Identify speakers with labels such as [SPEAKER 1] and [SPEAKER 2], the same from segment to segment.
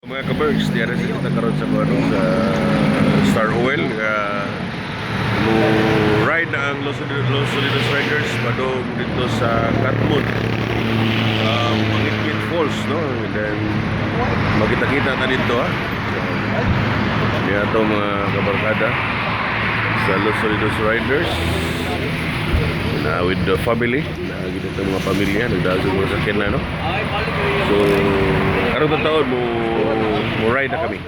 [SPEAKER 1] Mga ka-Berks, diyan sa kita karon sa kuno sa Star Oil nga mo ride na ang Los Unidos Riders padung dito sa Katmon. Mangitngit Falls, no? And then magkita-kita ta dito, ha. So, diyan ato mga kabarkada sa Los Unidos Riders na with the family na dito mga pamilya nagdala sa mga sakyan na, no? So karon taon mo mo ride na kami.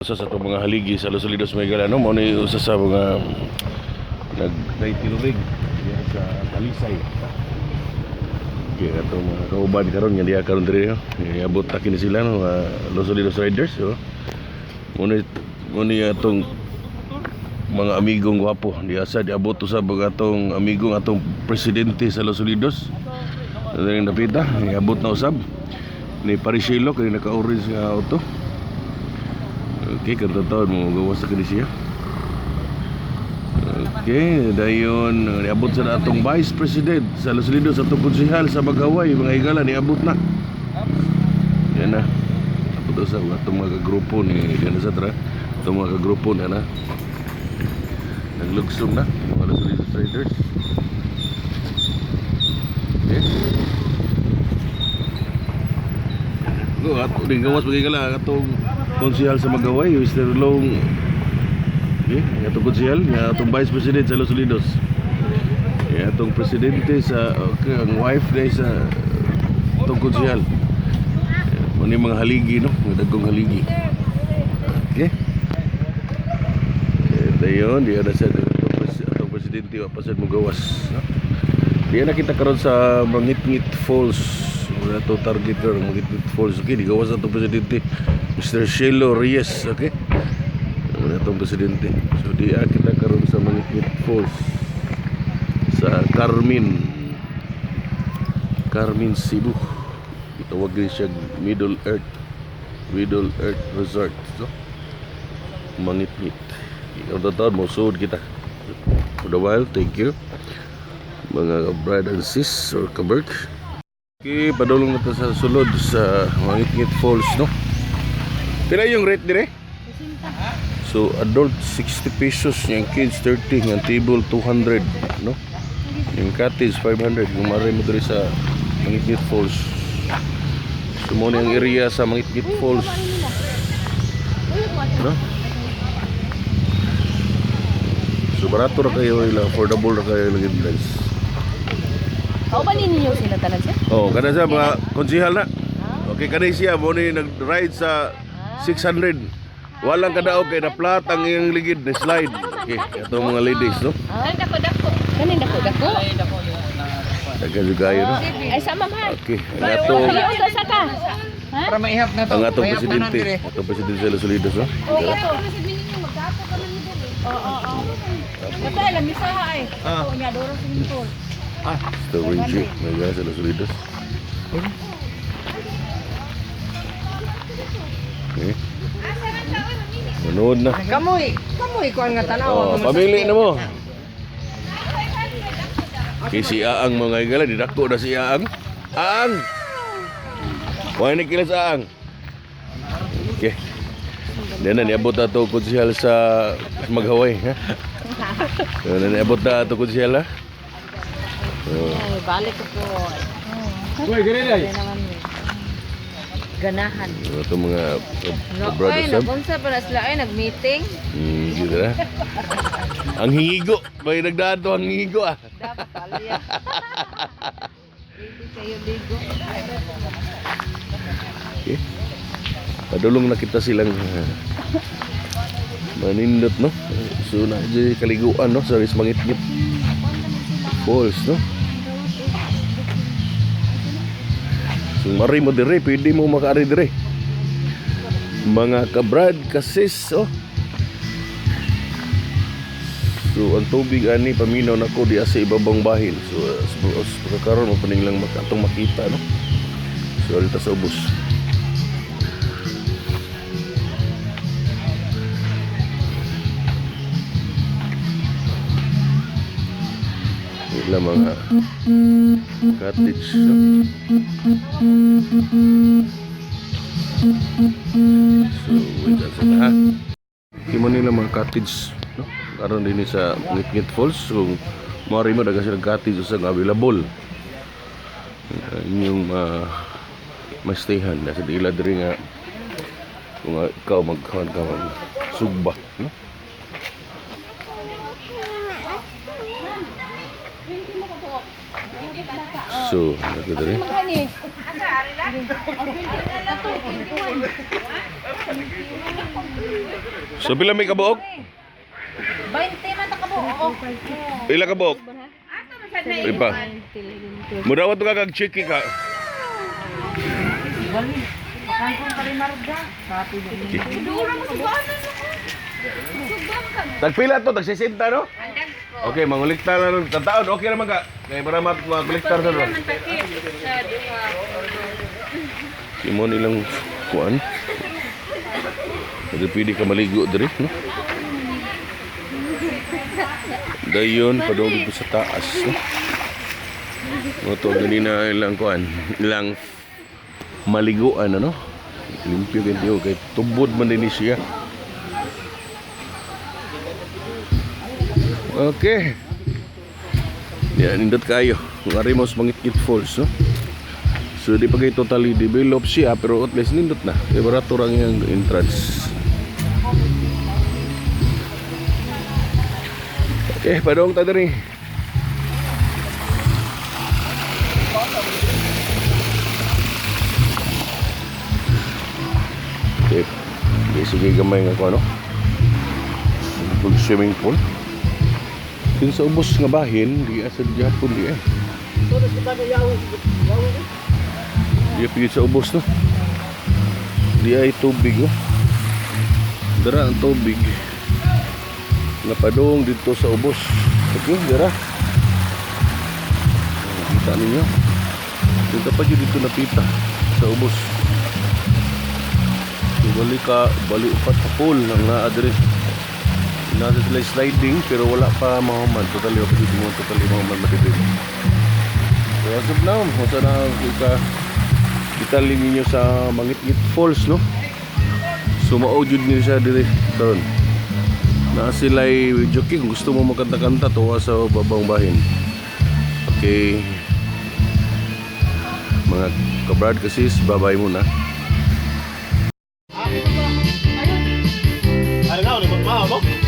[SPEAKER 1] Usa sa itong mga haligi sa Los Unidos may no, mao ni usa sa mga nagtilurig diya sa Talisay. Okay, atong mga kauban karon nga diya karon diri, no. Iabot ta kini sila, no, mga Los Unidos Riders, so. Mao ni atong mga amigong gwapo diya sa diabot usab ang atong amigong atong presidente sa Los Unidos. Diri napita, iabot na usab ni Parisilo kay naka-orange nga auto. Okay, kada taon mo gawas sa kini siya. Okay, dayon niabot sa atong Vice President sa Los Unidos, atong konsehal sa Magaway, mga higala, niabot na. Yan na. Abot sa atong mga grupo ni diyan sa tra. Atong mga grupo na na. Naglugsong na mga Los Unidos Traders. Okay. Go, ato din gawas mga higala atong konsehal sa Magaway, Mr. Long. Okay, ang atong konsehal, nga atong Vice President sa Los Unidos. Yeah, atong presidente sa, okay, ang wife day sa atong konsehal. Yeah, mao ni mga haligi, no, mga dagkong haligi. Okay. Eh, dayon, diya na sa atong presidente wa pa sad mo gawas, no? Diya na kita karon sa Mangitngit Falls. Wala to target karon Mangitngit Falls. Okay, di gawas atong presidente Mr. Shelo Reyes, okay? Wala atong presidente. So diya kita karon sa Mangitngit Falls sa Carmen. Carmen, Cebu. Gitawag din siya Middle Earth. Middle Earth Resort. So, Mangitngit. Ikaw taon mo suod kita. For the while, thank you. Mga bride and sis or kaberk. Okay, padulong na ta sa sulod sa Mangitngit Falls, no? Pila yung rate dire? So, adult 60 pesos, yung kids 30, yung table 200, no? Yung cottage 500, kung maaari mo diri sa Mangitngit Falls. So, mo ni ang area sa Mangitngit Falls. No? So, barato ra kayo ila, affordable ra kayo ilang entrance.
[SPEAKER 2] Kauban ninyo sila tanan, sir?
[SPEAKER 1] Oh, kada sa mga konsihal na. Okay, kada siya mo ni nag-ride sa 600. Walang kadaog kay na flat ang iyang ligid na slide. Okay, ato mga ladies, no?
[SPEAKER 2] Ah, dako dako. Kanin dako dako.
[SPEAKER 1] Daghan jud kayo, no?
[SPEAKER 2] Ay sa ma'am ha.
[SPEAKER 1] Okay, ang atong
[SPEAKER 2] Ay sa ka. Ha?
[SPEAKER 3] Para maihap na to.
[SPEAKER 1] ang atong
[SPEAKER 3] Maihap na
[SPEAKER 1] presidente,
[SPEAKER 3] dire.
[SPEAKER 1] atong presidente sa Los Unidos, no?
[SPEAKER 2] Oo, oo. Basta alam misa ha ay. Oo, nya doro swimming pool.
[SPEAKER 1] Mr. Renji, may gana sa Los Unidos. Okay. Manood na.
[SPEAKER 3] Kamoy, kamoy kuan nga tanaw.
[SPEAKER 1] Oh, pamili na mo. Kay si Aang mga higala, didako na si Aang. Aang! Wala ni kila sa Aang. Okay. Yan na, niabot na ito konsihal sa Maghaway. Ha? Yan na, niabot na ito konsihal, ha? Oh.
[SPEAKER 2] Ay, balik ko po.
[SPEAKER 4] Uy, gani
[SPEAKER 2] Ay, naman eh. Ganahan.
[SPEAKER 1] Ito mga
[SPEAKER 2] No,
[SPEAKER 1] brothers
[SPEAKER 2] ay,
[SPEAKER 1] sab.
[SPEAKER 2] nagunsa pa na sila ay nag-meeting.
[SPEAKER 1] Gitu na. Ang hingigo. May nagdaan to ang hingigo ah.
[SPEAKER 2] Dapat alya. Hindi kayo ligo.
[SPEAKER 1] Okay. Padulong na kita silang manindot, no? So na dyan kaliguan, no? Sa Mangitngit Falls, no? So mari mo dire, pwede mo makaari dire. Mga kabrad, kasis, oh. So ang tubig ani paminaw nako di sa ibabang bahin. So pagkakaroon mo paning lang atong makita, no? So dito sa ubos. Ila mga cottage, no? So wait lang sa ha. Kimo nila mga cottage, no? Karon din sa Ngitngit Falls, kung mari mo daga sila cottage sa available. Inyong mastayhan na sa ila diri nga kung ikaw magkuhan ka mag sugba, no? So, nagka diri. So pila may kabuok?
[SPEAKER 2] 20 man ta ka buo.
[SPEAKER 1] Pila kabuok? Ipa. Mudawat ka kag chiki ka. Tagpila to, tag 60, no? Okay, mangulikta na ron. Tataon, okay naman ka. Kaya para makuliktar sa ron. Imo nilang kuan. Pwede pwede ka maligo diri, no? Dayon, padungog ko sa taas, no? Mo to ganina ilang kuan, ilang maliguan, ano? Limpyo kayo kay tubod man din ni siya. Okay. Yan, nindot kayo. Ngari mo sa Mangitngit Falls, no? So, di pa kayo totally develop siya, pero at least nindot na. Kaya barato lang yung entrance. Okay, padong ta diri. Okay, di sige gamay nga ko, ano? Pag swimming pool. Din sa ubos nga bahin, di asa Japon di eh. Di pigit sa ubos, no. Di ay tubig, oh. Dara ang tubig. Nga padung dito sa ubos. Okay, dara. Kita ninyo. Dito pa jud dito napita sa ubos. So, bali ka, bali upat ka pool ang naa diri. Nasa sila sliding pero wala pa mahuman. Totally, wala pa dito mo totally mahuman matibig. So as of now, kung na kita kita ninyo sa Mangitngit Falls, no? So mao jud niyo siya diri karon. Na sila'y joking kung gusto mo magkanta-kanta tuwa sa babang bahin. Okay. Mga kabrad kasis, babay muna.
[SPEAKER 4] Ano na, ulit mo?
[SPEAKER 1] Okay.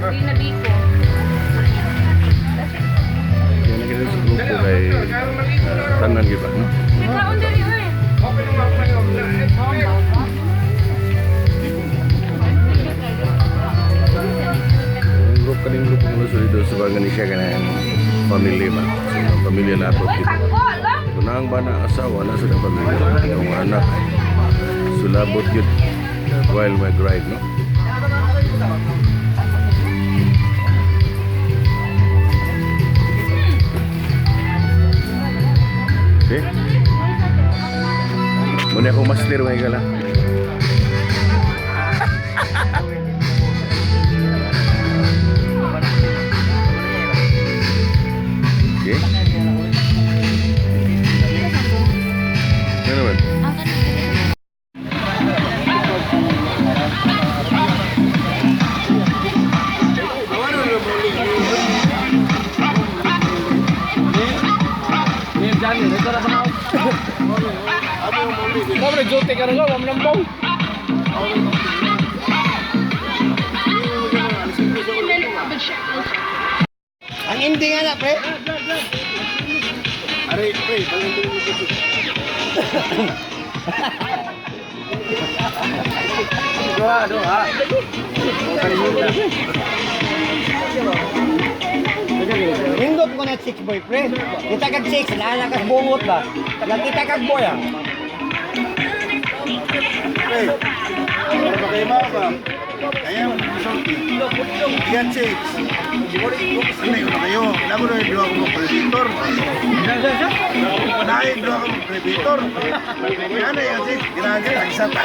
[SPEAKER 2] Hindi na biko.
[SPEAKER 1] Yan ang sa grupo kay tanan gyud ba, no?
[SPEAKER 2] May kaon diri oy.
[SPEAKER 1] Ang group kaning grupo ng Los Unidos sa mga ni siya kanang family ba. So, ang pamilya nato dito. So, naang ba na asawa na sa pamilya, ang anak. Sulabot yun while mag-ride, no? Okay. Muna akong master, mga higala. Okay. Ano naman?
[SPEAKER 4] Pobre jote ka na ko, mamnambaw.
[SPEAKER 3] Ang ending nga na, pre.
[SPEAKER 4] Are, pre, balintong mo dito. Doha, doha.
[SPEAKER 3] Hindot ko na 6 boy, pre. Kita kag 6, naa kag bungot ba? Nakita kag boy ah.
[SPEAKER 4] Pre, ano ba kayo mga ba? Kaya mo masulti. Yan six. Ano yun na kayo? Lago na yung duha ko mga predator. Na yung duha ko mga predator. Yan na yan six. Ginagay ang isa ta.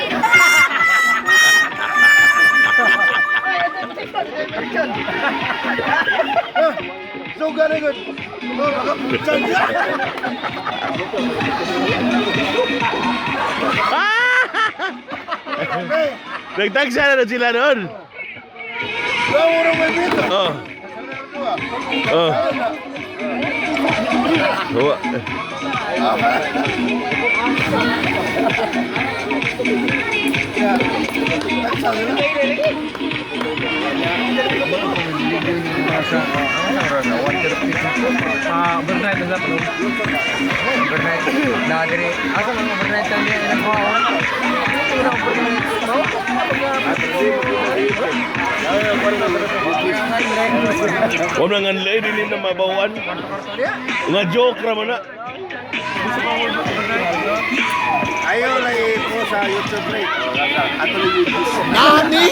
[SPEAKER 4] So gano'n ko. Oh, makaputsan siya. Pre,
[SPEAKER 1] Nagtagsa na sila doon.
[SPEAKER 4] wala mo na may bito.
[SPEAKER 1] Oh. Oh. Oh.
[SPEAKER 5] Overnight na sa Overnight. Na diri. Asa man overnight ang niya nakuha. Ano overnight? No?
[SPEAKER 1] Wala nga nila, dili na mabawan. Nga joke ra man na.
[SPEAKER 4] Ayaw lang ko sa YouTube break. Ato lang YouTube.
[SPEAKER 3] Nani?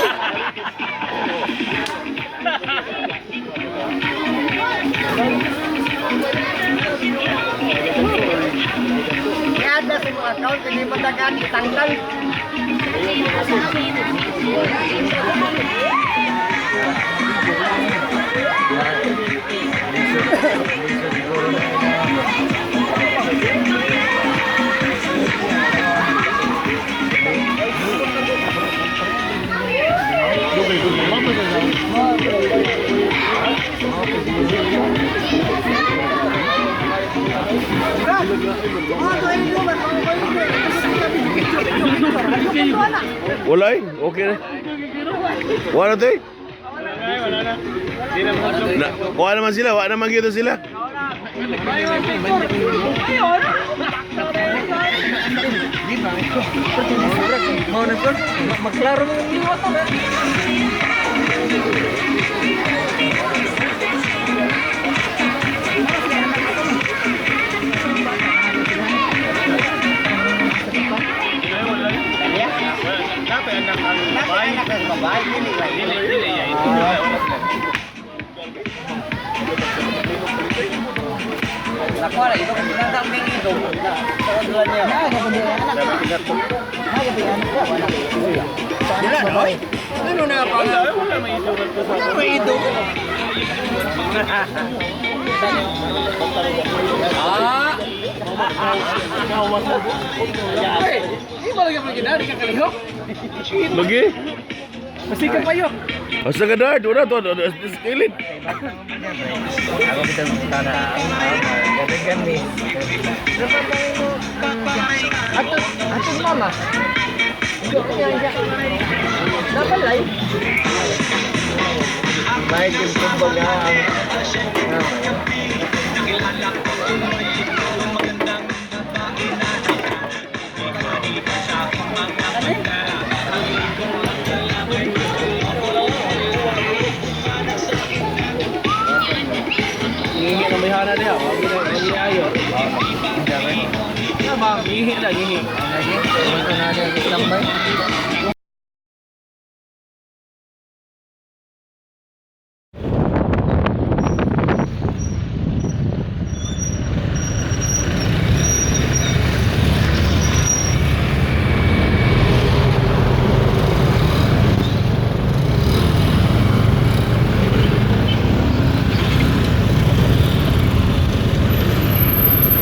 [SPEAKER 3] Kaya sa mga account, hindi pa tagaan, itanggal.
[SPEAKER 1] Wala eh, okay na. Wala to eh. Na, wala naman sila, wala naman kita sila.
[SPEAKER 5] Mau na ko. Maklaro mo yung liwat na.
[SPEAKER 3] Anak ng babae, dili lang. Nakuha na, ito kung pinatang ng ito. Sa niya. Wala na, oy. Ano na pa? Wala may ito.
[SPEAKER 5] Ah. Hey, di ba lagi pag ka kalihok?
[SPEAKER 1] Lagi?
[SPEAKER 5] Masika pa yun.
[SPEAKER 1] Asa ka dad, wala to, kilid.
[SPEAKER 5] Ako kita tara. Gabi ni.
[SPEAKER 3] Ato, ato mama. Nabalay.
[SPEAKER 5] May kumbaga ang Ngihi na may hana niya. Wag na wag na ayo. Na ba, ngihi na ngihi. Lagi, na